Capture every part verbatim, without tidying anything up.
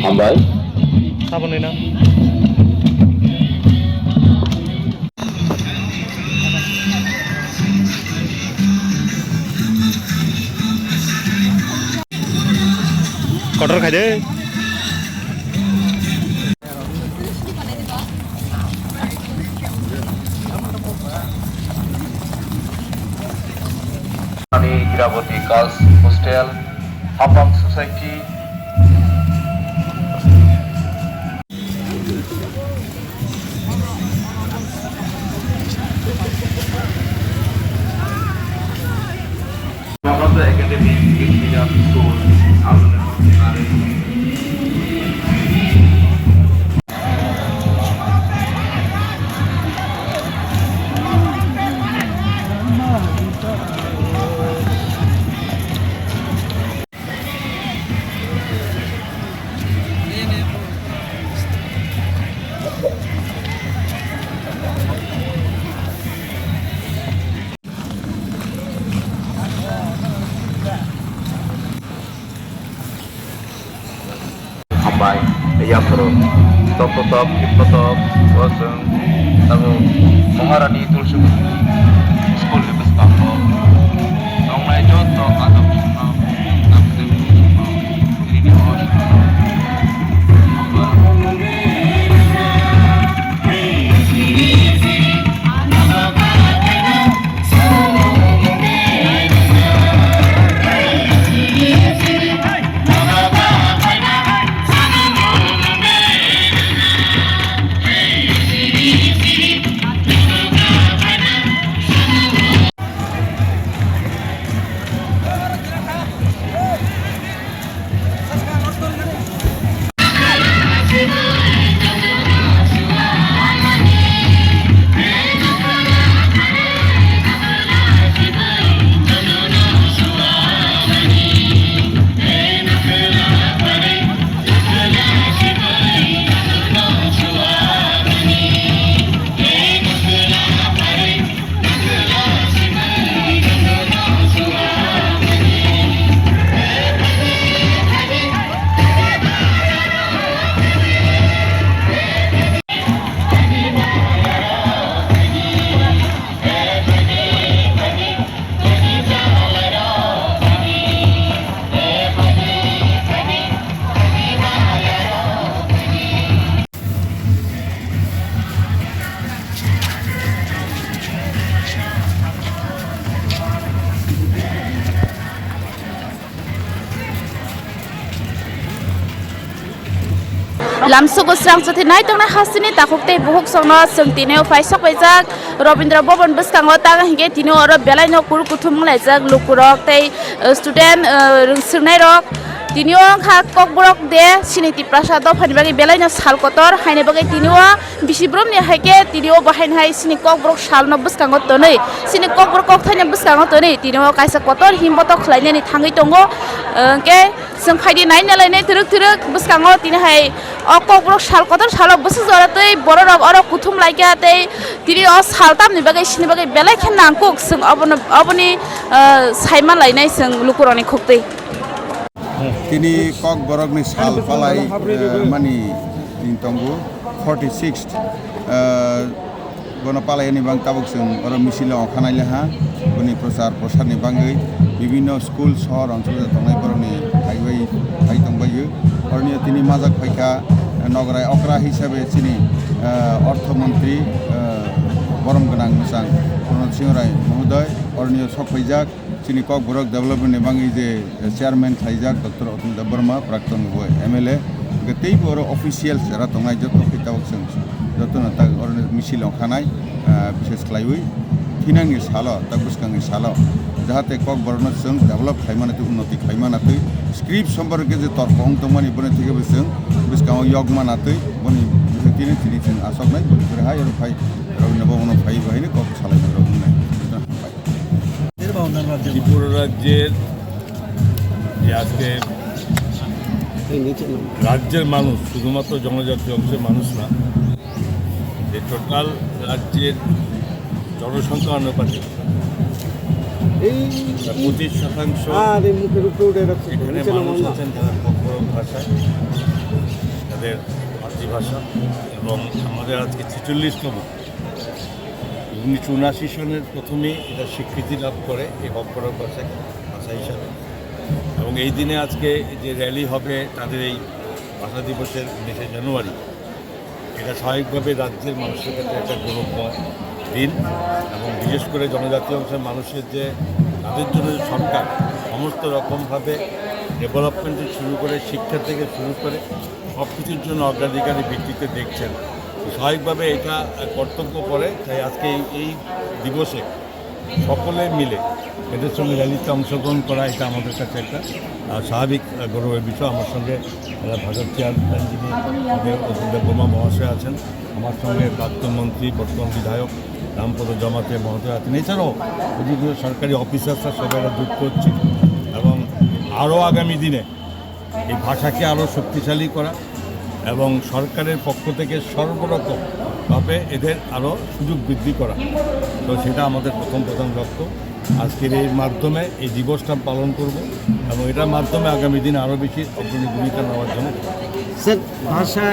Hambai. Saboni na. Kotor khai de. Ani Iraboti Girls Hostel, Hapang Society. Hambai, yaphuru, toktotok, kiptotok, o chwng tabuk Maharani Tulsi School ni bwskango tongnai joto adamsongno, tabuk rini o Lamsugo srang chuthi naitongnai hasteni takhuk tei bukhuk songno chwng tini o phai sok paijak Rabindra Bhavan bwskango, ta hwnkhe tini oro belai no kuru kuthum wnglaijak lukurok tei, eh, student, eh, rwng swrwngnairok. Tini o wngkha Kokborok de chini Tiprasa dophani bagwi belai no sal kotor, haini bagwi tini o bisi boromni hai khe tini o bo haino hai chini Kokborok salno bwskango tonwi, chini Kokborok kokthaino bwskango tonwi, tini o kaisa kotor himboto khlainani thangwi tongo. Hwnkhe chwng phaidi naina lainai twrwk twrwk bwskango tini hai o Kokborok sal kotor salo bwswk jora tei bororok oro kuthum laikha tei tini o sal tamni bagwi sini bagwi belai khe nangkuk chwng obono, oboni, ah, saima lainai chwng lukurokni khuktwi. Tini Kokborokni sal palai, eh, mani tin tongo, forty sixth, eh, bono palaiyani bang tabuk chwng oro misil o ongkha nai le ha, boni prochar prosarni bagwi bibinno school, sohor, oncholo tongnai borokni phaiwi phai tongbaio. Oroni tini majak phaikha, eh, nograi okra hisabe chini, eh, ortho montri, eh, borom gwnang bwchang Pranab Singh Rai mohodoy oroni sok phaijak. Chini Kokborok development ni bagwi je, eh, chairman khlaijak Doctor Atul Debbarma, prakton bo M L A, hwnkhe teibo oro official chera tongnai joto khe tabuk chwng jotono tak oro misil ongkhanai, ah, bises khlaiwi thinangni salo, tak bwskangni salo, jahate Kokborokno chwng develop khlaimana tei unnoti khlaimana tei script somporke je torko wng tongmani boni theke bo chwng bwskango yokmana tei boni bwskango tini chwng asoknai boni pore hai oro phai Rabindra Bhavan phai bo haino kok salaina rok wngnai. Tripura রাজ্যের যে আজকে রাজ্যের মানুষ, শুধুমাত্র জনজাতি অংশের মানুষ না, যে টোটাল রাজ্যের জনসংখ্যা অনুপাতে এই প্রায় পঁচিশ শতাংশ আরে মুখের উপরে উঠে যাচ্ছে। এখানে মানুষ আছেন যারা ককবরক ভাষায়, তাদের মাতৃভাষা, এবং আমাদের আজকে ছেচল্লিশতম। উনিশশো উনআশি সনের প্রথমেই এটা স্বীকৃতি লাভ করে এই ককবরক ভাষাকে, ভাষা হিসাবে। এবং এই দিনে আজকে যে র‍্যালি হবে তাদের এই ভাষা দিবসের উনিশে জানুয়ারি, এটা স্বাভাবিকভাবে রাজ্যের মানুষের কাছে একটা গৌরবময় দিন। এবং বিশেষ করে জনজাতি অংশের মানুষের যে, তাদের জন্য যে সরকার সমস্ত রকমভাবে ডেভেলপমেন্ট থেকে শুরু করে, শিক্ষা থেকে শুরু করে সব কিছুর জন্য অগ্রাধিকারের ভিত্তিতে দেখছেন, তো স্বাভাবিকভাবে এটা কর্তব্য পড়ে। তাই আজকে এই, এই দিবসে সকলে মিলে এদের সঙ্গে র‍্যালিতে অংশগ্রহণ করা, এটা আমাদের কাছে একটা, আহ, স্বাভাবিক, আহ, গৌরবের বিষয়। আমার সঙ্গে, আহ, ভাষা চেয়ারম্যান যিনি, আমাদের অতুল দেববর্মা মহাশয় আছেন, আমার সঙ্গে প্রাক্তন মন্ত্রী, বর্তমান বিধায়ক রামপদ জমাতিয়া মহোদয় আছেন। এছাড়াও বিভিন্ন সরকারি অফিসাররা সবাই যুক্ত হচ্ছে এবং আরও আগামী দিনে এই ভাষাকে আরও শক্তিশালী করা এবং সরকারের পক্ষ থেকে সর্বরকমভাবে এদের আরও সুযোগ বৃদ্ধি করা। তো সেটা আমাদের প্রথম প্রধান লক্ষ্য। আজকের এই মাধ্যমে এই দিবসটা পালন করব এবং এটার মাধ্যমে আগামী দিনে আরও বেশি অগ্রণী ভূমিকা নেওয়ার জন্য। सर, भाषा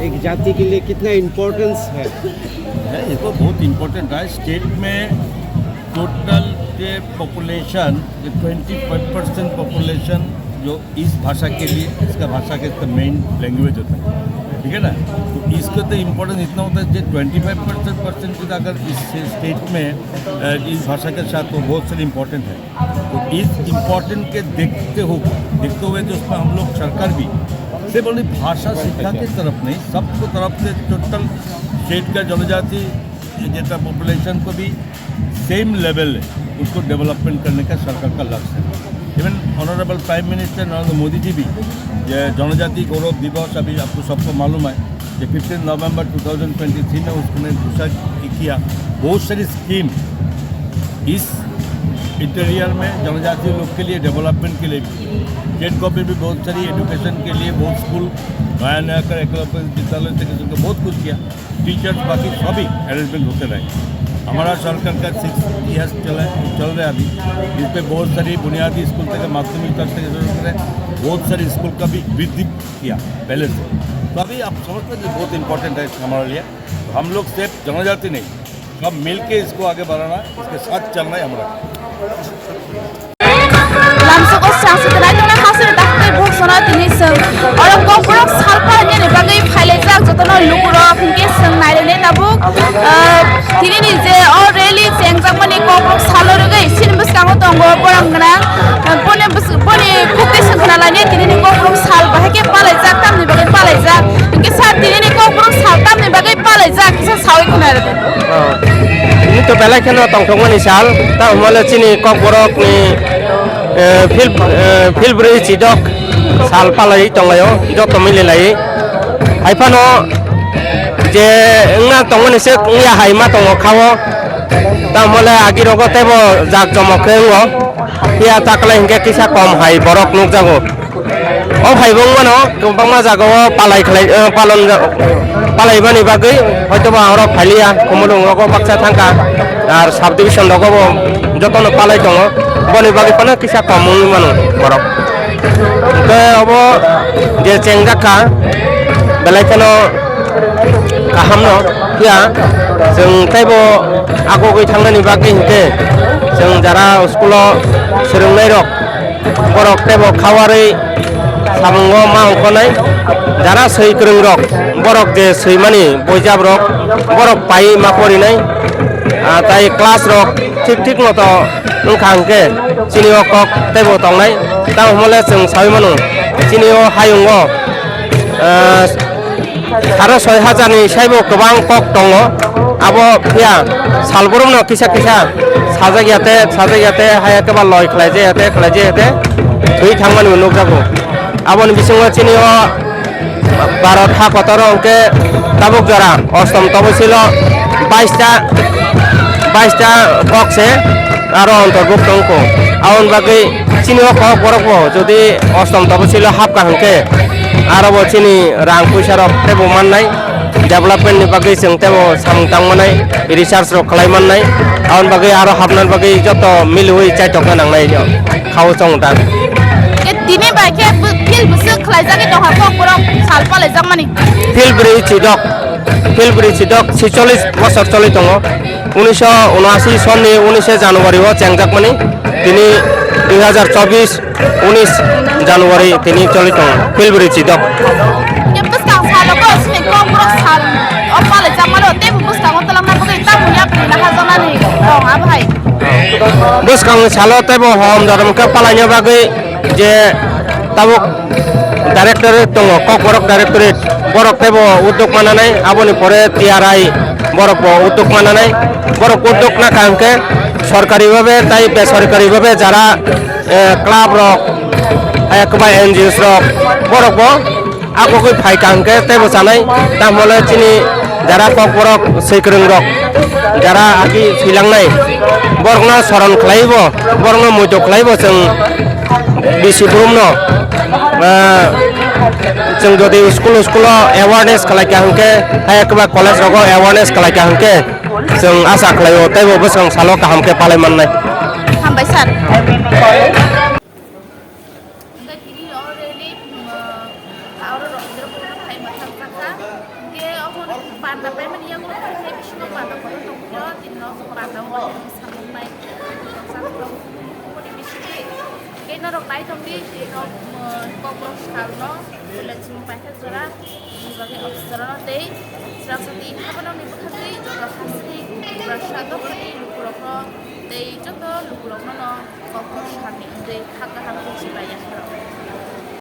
एक जाति के लिए कितना इम्पोर्टेंस है? है, इसको बहुत इम्पोर्टेंट है। स्टेट में टोटल के पॉपुलेशन, जो ट्वेंटी फ़ाइव परसेंट पॉपुलेशन जो इस भाषा के लिए, इसका भाषा के तो मेन लैंग्वेज होता है, ठीक है ना? तो इसका तो इम्पोर्टेंस इतना होता है जो ट्वेंटी फ़ाइव परसेंट, परसेंट की अगर इस स्टेट में, अ, इस भाषा के साथ तो बहुत सारे इम्पोर्टेंट है। तो इस इम्पोर्टेंट के देखते हो, देखते हुए जो उसमें हम लोग सरकार भी सिर्फ only भाषा शिक्षा की तरफ नहीं, सबको तरफ से टोटल स्टेट का जनजाति, ये जितना पॉपुलेशन को भी सेम लेवल है, उसको डेवलपमेंट करने का सरकार का लक्ष्य है। Even honourable prime minister Narendra Modi ji भी, ये जनजाति गौरव दिवस अभी आपको सबको मालूम है, ये फिफ्टीन नवंबर टू थाउजेंड ट्वेंटी थ्री में उसने घोषणा किया। बहुत सारी स्कीम इस इंटीरियर में जनजातीय लोग के लिए डेवलपमेंट के लिए भी, स्टेट गवर्नमेंट भी बहुत सारी एजुकेशन के लिए बहुत स्कूल नया नया कर, एकलव्य विद्यालय से लेकर बहुत कुछ किया। टीचर्स बाकी सभी अरेंजमेंट होते रहे। हमारा सरकार का सिक्स ईयर्स चला, चल रहा है अभी, जिसमें बहुत सारी बुनियादी स्कूल तक, माध्यमिक स्तर से शुरू करें, बहुत सारी स्कूल का भी वृद्धि किया पहले से। तो अभी आप समझते हैं कि बहुत इंपॉर्टेंट है हमारे लिए। तो हम लोग सिर्फ जनजाति नहीं, सब मिल के इसको आगे बढ़ाना है, इसके साथ चलना है हमारा। Lamsogo chwng se twnai tongna ha se daktwi bukhuk sono tini chwng oro kokborok sal phainani bagwi phailaijak jotono lukurok hinkhe chwng nailainai tabuk, ah, tinini je o rally chengjakmani kokborok salo rwgwi chini bwskango tongo borok gwnang, ah, boni bwswk-, boni khuktwi chwng khna lainai tinini kokborok sal bahai khe palaijak tamni bagwi palaijak hinkhe sir tinini kokborok sal tamni bagwi palaijak kisa sawi khna rwdi. Oh. Ini to belai kheno tongthokmani sal, ta humale chini kokborokni, eh, phil, eh, phil brwi chidok sal palai tonglaio, joto mililai. Haiphano je wngna tongmani se wngya hai ma tongo khao, ta humale agirogo teibo jak jomok khe wngo. Phiya taklai hinkhe kisa kom hai borok nukjago. O phaibo wngmano kwbangma jagao palai khlai, eh, palon ja-, palaibani bagwi hoitoba oro phailiya, Khumulwng rogo baksa thangkha, ar subdivision rogo bo jotono palai tongo, boni bagwi phano kisa kom wngwi mano borok. Hwnkhe obo je chengjak kha, belai kheno kahamno phiya, chwng teibo agogwi thangnani bagwi hinkhe chwng jara school-o swrwngnairok, borok teibo khawarwi samungo ma ongkhornai. Jara swi kwrwngrok, borok je swimani boijabrok, borok paiwi ma porinai. Ah, tai class rok thik thik moto wngkha hwnkhe chini o kok teibo tongnai. Tamo hwnle chwng sawi mano, chini o hayungo, ah, saro soi hajar ni saibo kwbang kok tongo. Abo phiya salborokno kisa kisa sajak ya te, sajak ya te, haya khe ba loi khlai jaya te, khlai jaya te thwi thangmani bo nukjago. Aboni bisingo chini o Bharat ha kotor hwnkhe tabuk jora ostom tobosil o bais ta, bais ta kok se aro ontorbukto wngkho. Aboni bagwi Chini o kok borok bo jodi ostom tobo silo hapka hwnkhe, aro bo chini rang puisa rok tebo mannai, development ni bagwi chwng tebo samung tang manai, research rok khlai mannai, aboni bagwi aro hapnani bagwi joto miliwi chaitokna nangnai khao chong ta. Ke tini bai khe bu-, field bwswk khlaijagwi tongkha kok borok sal palaijak mani. Field bwrwi chidok, field bwrwi chidok sicholish bosor choli tongo. Unisho unashi sonni unishe January o chengjakmani, tini dui hazar chobbish unis January tini choli tongo, February chidok. Ke bwskang salo ko sini kok borok sal o pale jamalo tei bwskango twlangna bagwi tamo yapri laha janani tong abo hai. Bwskang salo tei bo hom jotom khe palaina bagwi je tabuk directorate tongo, Kokborok directorate, borok teibo udduk mananai, aboni pore T R I borok bo udduk mananai, borok udduk nakha hwnkhe sorkari babe tai besorkari babe jara, eh, club rok, eh, kwbai N G Os rok, borok bo agogwi phaikha hwnkhe teibo chanai, tamole chini jara Kokborok swikwrwng rok jara agi philangnai, borokno soron khlaibo, borokno muito khlaibo chwng bisi borokno, ah, chwng jodi school school o awareness khlaikha hwnkhe, hai kwbangma college rogo awareness khlaikha hwnkhe, chwng asa khlaio teibo bwskang salo kaham khe palai mannai. Hambai sir. Hwnkhe tini o rally, um, oro rok hwnkhe phai mwthang sakha. Hwnkhe omo panda paimani yagulo phai bisingo panda kotor tongphio, tini no panda o samung nai. Boni bisingo hwnkhe norok naithok di, tini no, um, Kokborok salno, Chwng paikha jora, ni bagwi officer-no tei chwrangsati haborokni bwkhakni joto hasini Tiprasa dophani lukurokno tei joto lukurokno no Kokborok salni wngwi kha kaham khe chibai ya.